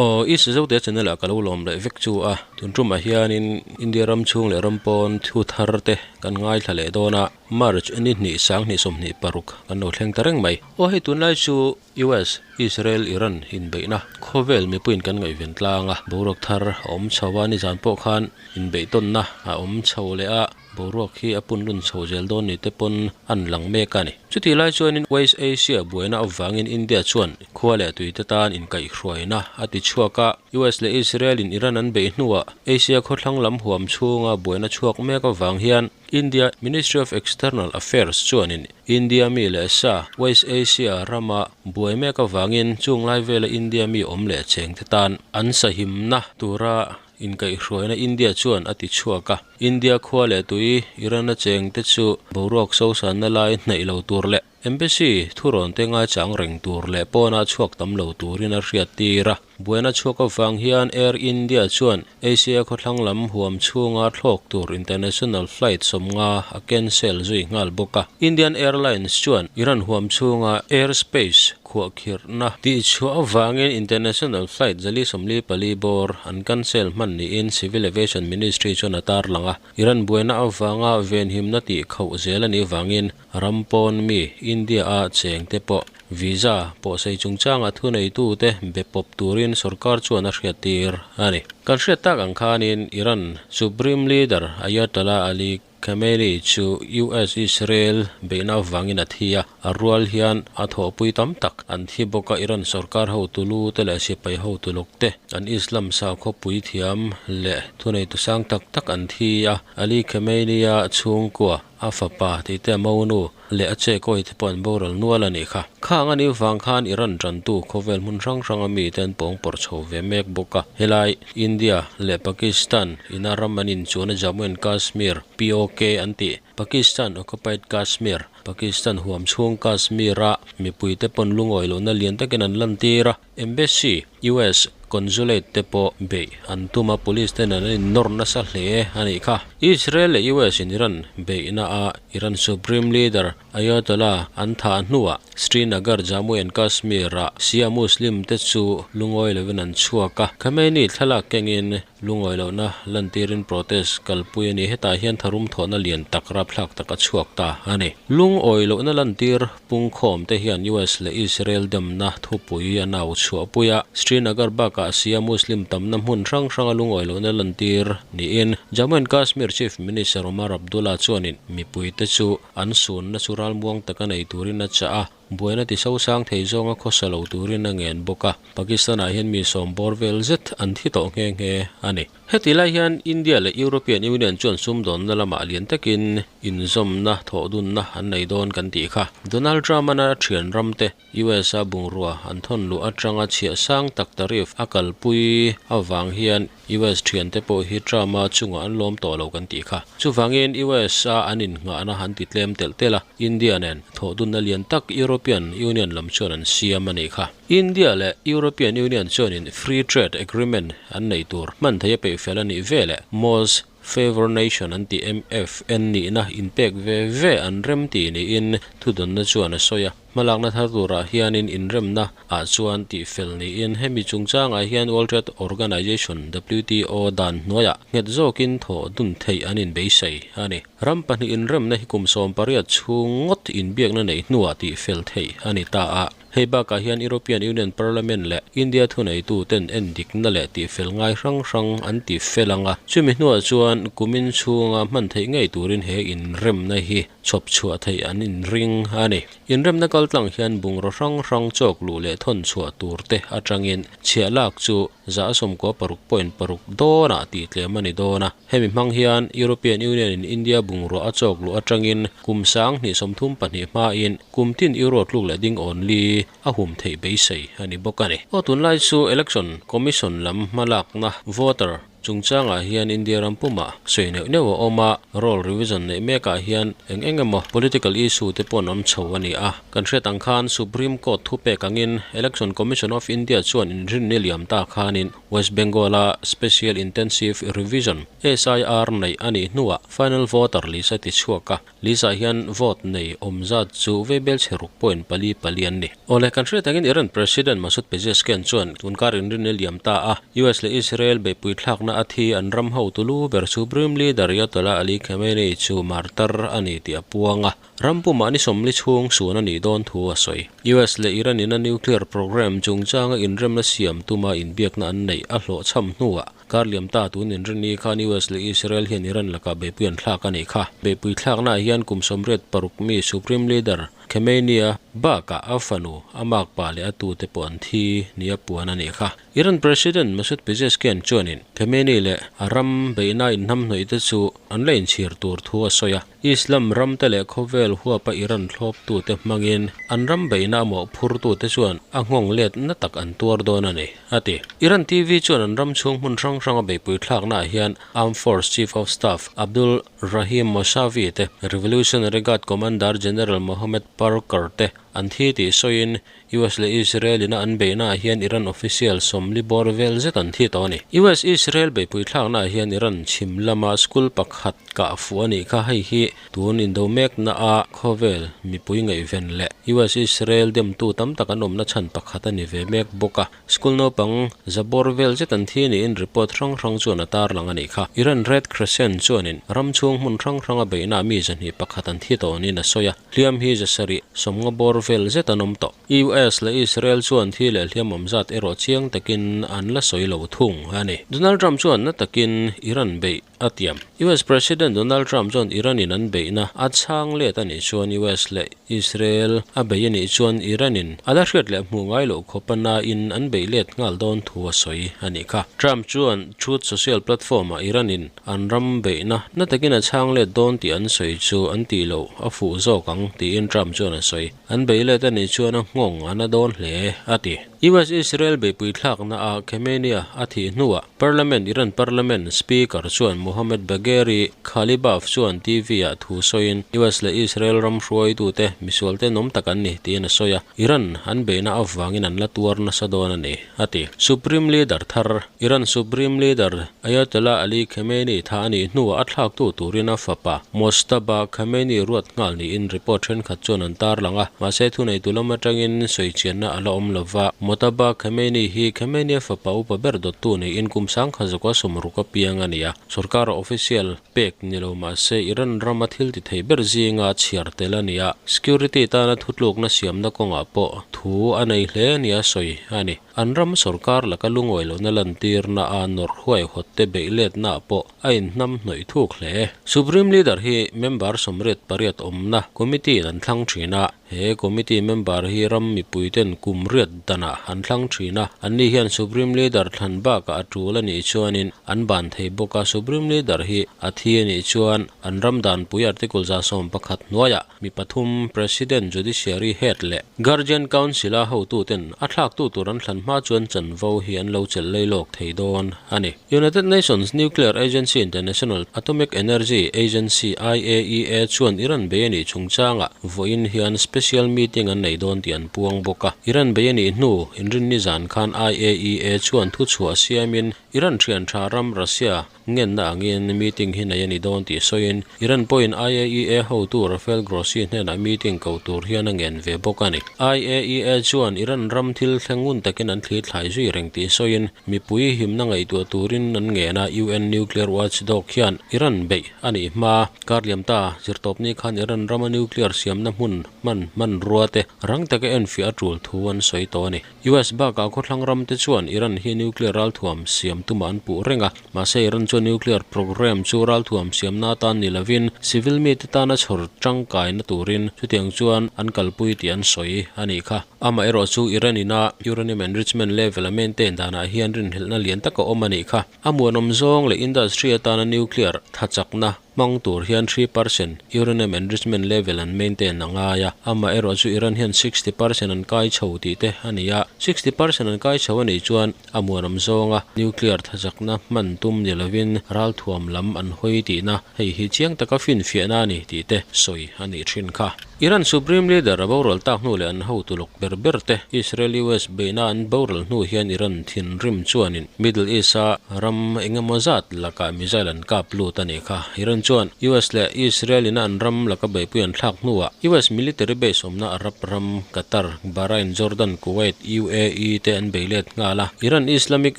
Aw i Zote channel ah ka lo lawm leh vek chu a, tun tumah hianin India ram chhung leh ram pawn thu thar te kan ngaithla leh dawn a, March ni hnih sanghnih 26 kan lo thleng ta reng mai. Aw hei tunlai chu US, Israel, Iran inbeihna khawvel mipuiin kan ngaihven tlang a, boruak thar a awm chho a, nizan pawh khan inbeihtawnna a awm chho leh a. Boruak hi a pun lun chho zel dawn ni te pawn an lang mek a ni. Chutih lai chuanin West Asia buaina avangin India chuan khua leh tuite tan inkaihhruaina a ti chhuak a. US leh Israel in Iran an beih hnuah Asia khawthlang lam huam chhunga buaina chhuak mek avang hian India Ministry of External Affairs chuanin India mi leh sa West Asia rama buai mek avangin chung lai vela India mi awm leh chengte tan an sahimna tura Inkaihhruaina India chuan a ti chhuak a, India khua leh tui Iran-a chengte chu boruak sosanna lai hnaih lo tur leh Embassy thurawnte ngaichang reng tur leh pawnah chhuak tam lo turin a hriattir a. Buaina chhuak avang hian Air India chuan Asia khawthlang lam huam chhunga thlawk tur international flight 50 a cancel zui nghal bawk a. Indian Airlines chuan Iran huam chhunga airspace Khuahkhirhna tihchhuah avangin International Flight 444 bawr an cancel hman niin Civil Aviation Ministry chuan a tarlang a. Iran buaina avanga venhimna tih khauh zel a nih vangin ram pawn mi India-a chengte pawh visa pawhsei chungchanga thuneitute be pawp turin sorkar chuan a hriattir a ni. Kan hriat tak ang khanin Iran Supreme Leader Ayatollah Ali Khamenei chu US-Israel beihna avangin a thi a, a rual hian a thawhpui tam tak an thi bawk a, Iran sorkar hotu lu te leh sipai hotu lawk te, an Islam sakhawpui thiam leh thuneitu sang tak tak an thi a, Ali Khamenei-a chhungkua, a fapa tih te a monu leh a che kawi te pawh an boral nual a nih kha. Khang a nih vang khan Iran tantu khawvel hmun hrang hranga mite an pawng pawrh chho ve mek bawk a, helai India leh Pakistan ina ram an inchuan a Jammu and Kashmir, POK, an tih, Pakistan Occupied Kashmir, Pakistan huam chhung Kashmir-a mipuite pawn lungawi lohna lian takin an lantir a, Embassy, US Consulate te pawh beih an tum a, police ten an innawr nasa hle a nih kha. Israel leh US in Iran beihna a Iran Supreme Leader Ayatollah an thah hnuah Srinagar, Jammu and Kashmir-ah Shia Muslim te chu lungawi lovin an chhuak a, Khamenei thlalak kengin Lungawi lohna lantirin protest kalpui a ni. Hetah hian tharum thawhna lian tak rapthlak tak a chhuak ta a ni. Lungawi lohna lantir pungkhawm te hian US leh Israel demna thupui an au chhuahpui a. Srinagar bakah Shia Muslim tamna hmun hrang hranga lungawi lohna lantir niin Jammu and Kashmir Chief Minister Omar Abdullah chuanin mipuite chu an sunna chu ralmuang taka nei turin a chah a. Buaina ti sosang thei zawnga khawsa lo turin a ngen bawk a, Pakistan-ah hian mi sawm bawr vel zet an thi tawh nghe nghe a ni. Heti lai hian India leh European Union chuan sumdawnna lamah lian takin inzawmna thawhdunna an nei dawn kan tih kha. Donald Trump-an a thian ramte US-a bungrua an thawn luh atanga chhiah sang tak tariff a kalpui avang hian US thiante pawh hi Trump-a chungah an lawm tawh lo kan tih kha. Chuvangin US-a an innghahna an ti tlem telh telh a, India nen thawhdunna lian tak European Union lam chuan an siam a nih kha. India leh European Union chuanin Free Trade Agreement an nei tur hman thei a peih fel a nih ve leh Most Favoured Nation an tih MFN nihna inpek ve ve an rem ti niin thudawnna chuan a sawi a. Hmalakna thar turah hianin inremna ah chuan tihfel niin hemi chungchangah hian World Trade Organization, WTO, dan hnuaiah nghet zawkin thawh dun theih an inbeisei a ni. Ram pahnih inremna hi kum 18 chhung ngawt inbiakna neih hnuah tihfel theih a ni ta a. Hei bakah hian European Union Parliament leh India thuneituten endikna leh tihfel ngai hrang hrang an tifel ang a, chumi hnuah chuan kumin chhunga hman theih ngei turin he inremna hi chhawp chhuah theih an inring a ni. Inremna kaltlang hian bungraw hrang hrang chawk luh leh thawn chhuah tur te atangin chhiah lak chu 96.6 dawnah tih tlem a ni dawn a. Hemi hmang hian European Union in India bungrua a chawk luh atangin kum 2032 hmain kum tin euro tluk leh ding awn li a hum theih beisei a ni bawk a ni. Aw tunlai chu Election Commission lam hmalakna voter. Chungchangah hian India ram pumah sawi neuh neuh a awm a, roll revision neih mekah hian eng eng emaw political issue te pawh an awm chho a ni a. Kan hriat ang khan Supreme Court thupek angin Election Commission of India chuan inrinni liam ta khanin West Bengal-a Special Intensive Revision, SIR, neih a nih hnuah final voter list a ti chhuak a. List-ah hian vote nei awm zat chu veibel chhe ruk point pali pali an ni. Awle, kan hriat angin Iran President Masoud Pezeshkian chuan tunkar inrinni liam ta a, US leh Israel beihpui thlakna a thi an ram hotu lu ber Supreme Leader Ayatollah Ali Khamenei chu martar a ni tih a puang a, ram pumah ni sawmli chhung suan a nih dawn thu a sawi. US leh Iran in a nuclear program chungchanga inremna siam tuma inbiakna an neih a hlawhchham hnuah Kar liam ta tun inrinni khan US leh Israel hian Iran lakah beihpui an thlak a nih kha. Beihpui thlaknaah hian kum 86 mi Supreme Leader Khamenei-a bakah a fanu, a makpa leh a tute pawh an thi nia puan a nih kha. Iran President Masoud Pezeshkian chuanin Khamenei leh a ram beihna inhnamhnawih te chu an la inchhir tur thu a sawi a. Islam ramte leh khawvel huapa Iran thlawptute hmangin an ram beihna a mawhphurtute chuan a nghawng let na tak an tuar dawn a ni, a ti. Iran TV chuan an ram chhung hmun hrang hranga beihpui thlaknaah hian Armed Force Chief of Staff Abdul Rahim Mousavi te, Revolutionary Guard Commander General Mohammad Parkar te an thi tih sawiin US leh Israel ina an beihnaah hian Iran official sawmli bawr vel zet an thi tawh a ni. US-Israel beihpui thlaknaah hian Iran chhim lama school pakhat kah fuh a nih kha, hei hi tun indo mekna a khawvel mipui ngaihven leh US-Israel demtu tam tak an awmna chhan pakhat a ni ve mek bawk a. School naupang za bawr vel zet an thi niin report hrang hrang chuan a tarlang a nih kha. Iran Red Crescent chuanin ram chhung hmun hrang hranga beihna mi zahnih pakhat an thi tawh niin a sawi a. Hliam hi zasarih sawmnga bawr vel zet an awm tawh. US leh Israel chuan thi leh hliam awm zat erawh chiang takin an la sawi lo thung a ni. Donald Trump chuan na takin Iran beih a tiam. US President Donald Trump chuan Iran-in an beihna a chhang let a nih chuan US leh Israel a bei a nih chuan Iran-in a la hriat leh hmuh ngai loh khawp a nain an beih let nghal dawn thu a sawi a nih kha. Trump chuan Truth Social platform-ah Iran-in An ram beihna na takin a chhang let dawn tih an sawi chu an tih loh a fuh zawk ang tiin Trump chuan a sawi. An bei let a nih chuan a nghawng a na dawn hle, a ti. US-Israel beihpui thlakna ah Khamenei-a a thih hnuah Parliament Iran Parliament Speaker chuan Mohammad Bagheri Ghalibaf chuan TV-ah thu sawiin US leh Israel ram hruaitute misualte nawm tak an ni tiin a sawi a, Iran an beihna avangin an la tuar nasa dawn a ni. a ti. Supreme Leader thar, Iran Supreme Leader Ayatollah Ali Khamenei tha a nih hnuah a thlaktu turin a fapa Mojtaba Khamenei ruat nghal niin report thenkhat chuan an tarlang a, mahse thuneitu lam atangin sawichianna a la awm lo va. Mojtaba Khamenei hi Khamenei-a fapa upa ber dawttu niin kum sangkhat zawka sawmruk a piang a ni a, sorkara official pek ni lo mahse Iran rama thil ti thei ber zinga chhiar tel a ni a, security tana thutlukna siamna kawngah pawh thu a nei hle nia sawi a ni. An ram sorkar laka lungawi lohna lantirna a nawrh huaihawt te beih letnaah pawh a inhnam hnawih thuk hle. Supreme Leader hi member 88 awmna committee in an thlang thin a, He committee member hi ram mipuiten kum riat danah an thlang thin a, anni hian Supreme Leader thlan bakah a tul a nih chuanin an ban thei bawk a, Supreme Leader hi a thi a nih chuan an ram danpui Article 111 hnuaiah mi pathum President, Judiciary Head leh Guardian Council-a hotuten a thlaktu tur an thlan hma chuan chanvo hi an lo chelh lei lawk thei dawn a ni. United Nations Nuclear Agency International Atomic Energy Agency, IAEA, chuan Iran bei a nih chungchangah vawiin hian special meeting an nei dawn tih an puang bawk a. Iran bei a nih hnu inrinni zan khan IAEA chuan thuchhuah siamin Iran thian tha ram Russia ngenna angin meeting hi nei a ni dawn tih sawiin Iran pawhin IAEA hotu Rafael Grossi hnenah meeting ko tur hian a ngen ve bawk a ni. IAEA chuan Iran ram thil thleng ngun takin an thli thlai zui reng tih sawiin Mipui himna ngaihtuah turin an ngen a, UN nuclear watchdog hian Iran beih a nih hma. Kar liam ta, zirtawpni khan Iran rama nuclear siamna hmun hman hmanrua te rang taka enfiah a tul thu an sawi tawh a ni. US bakah khawthlang ram te chuan Iran hi nuclear ralthuam siam tumah an puh reng a, mahse Iran chuan nuclear program chu ralthuam siamna atan ni lovin civil mite tana chhawr tangkaina turin chutiang chuan an kalpui tih an sawi a nih kha. Amaherawh chu Iran ina uranium enrichment level a maintain danah hian rinhlelhna lian tak a awm a nih kha. A muanawm zawng leh industry atana nuclear tha chakna Hmang tur hian 3% uranium enrichment level an maintain a ngai a, amaherawhchu Iran hian 60% an kai chho tih te a ni a, 60% an kai chho a nih chuan a muanawm zawnga nuclear thachakna hman tum ni lovin ralthuam lam an hawi tihna hei hi chiang taka finfiahna a ni tih te sawi a nih thin kha. Iran Supreme Leader a boral tak hnu leh an hotu lawk ber ber te Israel-US beihna an boral hnu hian Iran thinrim chuanin Middle East-a ram engemaw zat lakah missile an kap lut a nih kha. Iran chuan US leh Israel ina an ram laka beihpui an thlak hnuah US military base awmna Arab ram Qatar, Bahrain, Jordan, Kuwait, UAE te an bei let nghal a. Iran Islamic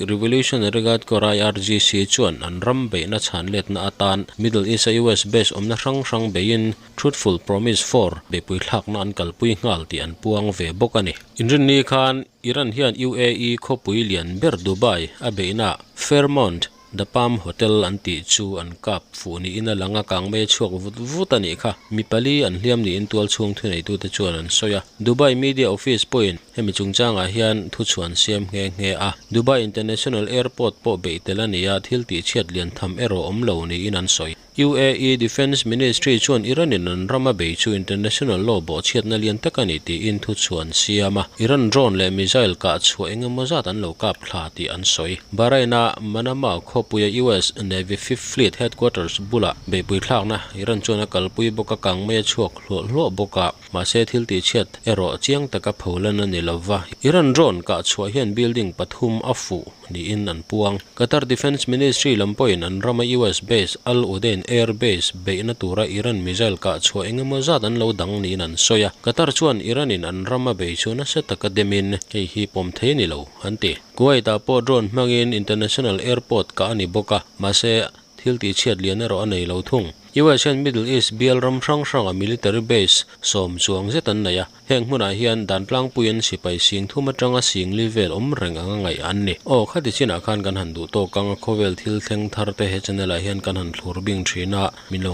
Revolutionary Guard Corps, IRGC, chuan an ram beihna chhan letna atan Middle East-a US base awmna hrang hrang beiin Truthful Promise 4 beihpui thlakna an kalpui nghal tih an puang ve bawk a ni. Inrinni khan Iran hian UAE khawpui lian ber Dubai a beihna Fairmont The Palm Hotel an tih chu an kap fuh niin a lang a, kang mai a chhuak vut vut a nih kha. Mi pali an hliam niin tual chhung thuneitute chuan an sawi a. Dubai Media Office pawhin hemi chungchangah hian thuchhuan siam nghe nghe a. Dubai International Airport pawh beih tel a ni a, thil tihchhiat lian tham erawh awm lo niin an sawi. UAE Defence Ministry chuan Iran-in an ram a bei chu international law bawhchhiatna lian tak a ni tiin thuchhuan siam a, Iran drone leh missile kah chhuah eng emaw zat an lo kap thla tih an sawi. Bahrain-a Manama khawpuia US Navy Fifth Fleet headquarters bulah beihpui thlakna Iran chuan a kalpui bawk a, kang mai a chhuak hluah hluah bawk a, mahse thil tihchhiat erawh chiang taka pholan a ni lova. Iran drone kah chhuah hian building pathum a fuh. niin an puang. Qatar Defence Ministry lam pawhin an rama US base Al Udeid Air Base beihna tura Iran missile kah chhuah eng emaw zat an lo dang niin an sawi a. Qatar chuan Iran-in an rama bei chu nasa taka demin hei hi pawm thei a ni lo, an ti. Kuwait-ah pawh drone hmangin international airport kah a ni bawk a, mahse thil tihchhiat lian erawh a nei lo thung. US hian Middle East bial ram hrang hranga military base sawm chuang zet an nei a. Heng hmunah hian dan tlangpuiin sipai sing thum atanga sing li vel awm reng anga ngaih an ni. Aw, khati chinah khan kan han duh tawk ang a, khawvel thil thleng thar te he channel ah hian kan han thlur bing thin a, min lo.